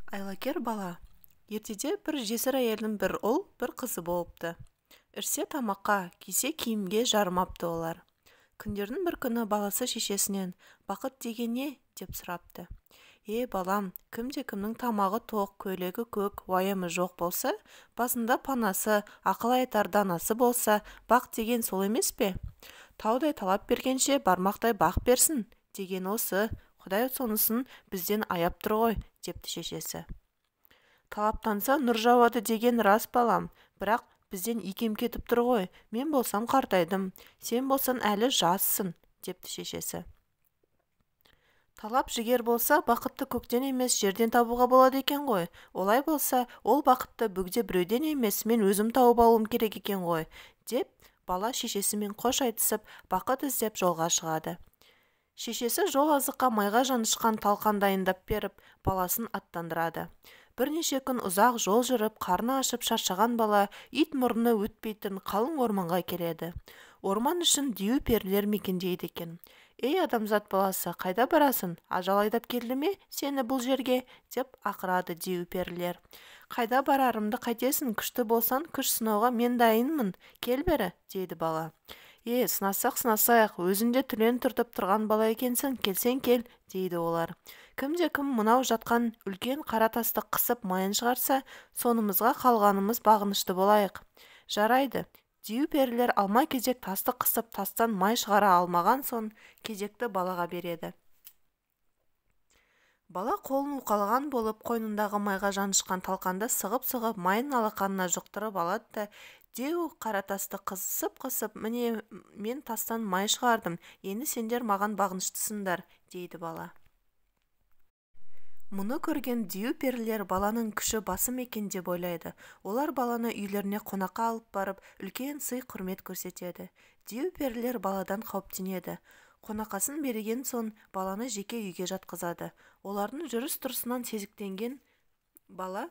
Айлакер бала. Ертеде бір жесір әйелдің бір ұл, бір қызы болыпты. Ішсе тамаққа, кисе киімге жарымапты олар. Күндердің бір күні баласы шешесінен: «Бақыт деген не?» – деп сұрапты. «Е, балам, кімде-кімнің тамағы тоқ, көйлегі көк, уайымы жоқ болса, басында панасы, ақыл айтар данасы болса, бақ деген сол емес пе? Таудай талап бергенше, бармақтай бақ берсін деген осы, Құдай сонысын бізден аяп тұр ғой», – депті шешесі. «Талаптанса, нұр жауады деген рас, балам, бірақ бізден икем кетіп тұр ғой. Мен болсам қартайдым, сен болсаң әлі жассың», – депті шешесі. «Талап жігер болса, бақытты көктен емес, жерден табуға болады екен ғой. Олай болса, ол бақытты бөгде біреуден емес, мен өзім тауып алуым керек екен ғой», – деп бала шешесімен қош айтысып, бақыт іздеп жолға шығады. Шешесі жол азыққа майға жанышқан талқан дайындап беріп, баласын аттандырады. Бірнеше күн ұзақ жол жүріп, қарны ашып шаршаған бала ит мұрны өтпейтін қалың орманға келеді. Орман ішін дию перілер мекендейді екен. «Ей, адамзат баласы, қайда барасың? Ажал айдап келді ме сені бұл жерге?» – деп ақырады дию перілер. «Қайда барарымды қайтесің? Күшті болсаң, күш сынауға мен дайынмын, кел бері», – дейді бала. «Е, сынасақ, сынасайық, өзің де түлен түртіп тұрған бала екенсің, келсең кел», – дейді олар. «Кімде-кім мынау жатқан үлкен қара тасты қысып майын шығарса, сонымызға қалғанымыз бағынышты болайық». «Жарайды». Дию перілер алма-кезек тасты қысып, тастан май шығара алмаған соң, кезекті балаға береді. Бала қолын уқалаған болып, қойнындағы майға жанышқан талқанды сығып-сығып, майын алақанына жұқтырып алады да, деу қара тасты қысып-қысып: «Міне, мен тастан май шығардым, енді сендер маған бағыныштысыңдар», – дейді бала. Мұны көрген дию перілер баланың күші басым екен деп ойлайды. Олар баланы үйлеріне қонаққа алып барып, үлкен сый-құрмет көрсетеді. Дию перілер баладан қауіптенеді. Қонақасын берген соң, баланы жеке үйге жатқызады. Олардың жүріс-тұрысынан сезіктенген бала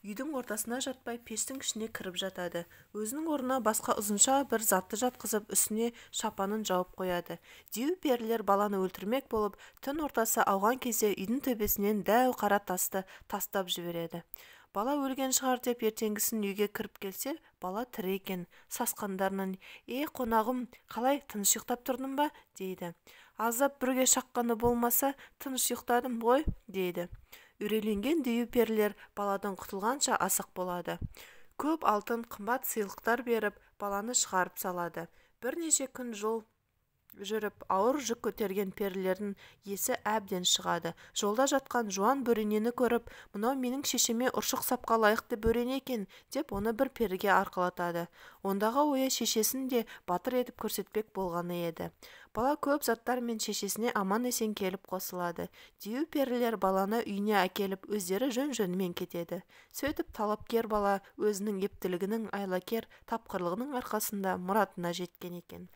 үйдің ортасына жатпай, пештің ішіне кіріп жатады. Өзінің орнына басқа ұзынша бір затты жатқызып, үстіне шапанын жауып қояды. Дию перілер баланы өлтірмек болып, түн ортасы ауған кезде үйдің төбесінен дәу қара тасты тастап жібереді. Бала өлген шығар деп, ертеңгісін үйге кіріп келсе, бала тірі екен. Сасқандарынан: «Е, қонағым, қалай, тыныш ұйықтап тұрдың ба?» – дейді. «Аздап бүрге шаққаны болмаса, тыныш ұйықтадым ғой», – дейді. Үрейленген дию перілер баладан құтылғанша асық болады. Көп алтын, қымбат сыйлықтар беріп, баланы шығарып салады. Бірнеше күн жол жүріп, ауыр жүк көтерген перілердің есі әбден шығады. Жолда жатқан жуан бөренені көріп: «Мынау менің шешеме ұршық сапқа лайықты бөрене екен», – деп, оны бір періге арқалатады. Ондағы ойы шешесін де батыр етіп көрсетпек болғаны еді. Бала көп заттармен шешесіне аман-есен келіп қосылады. Дию перілер баланы үйіне әкеліп, өздері жөн-жөнімен кетеді. Сөйтіп, талапкер бала өзінің ептілігінің, айлакер тапқырлығының арқасында мұратына жеткен екен.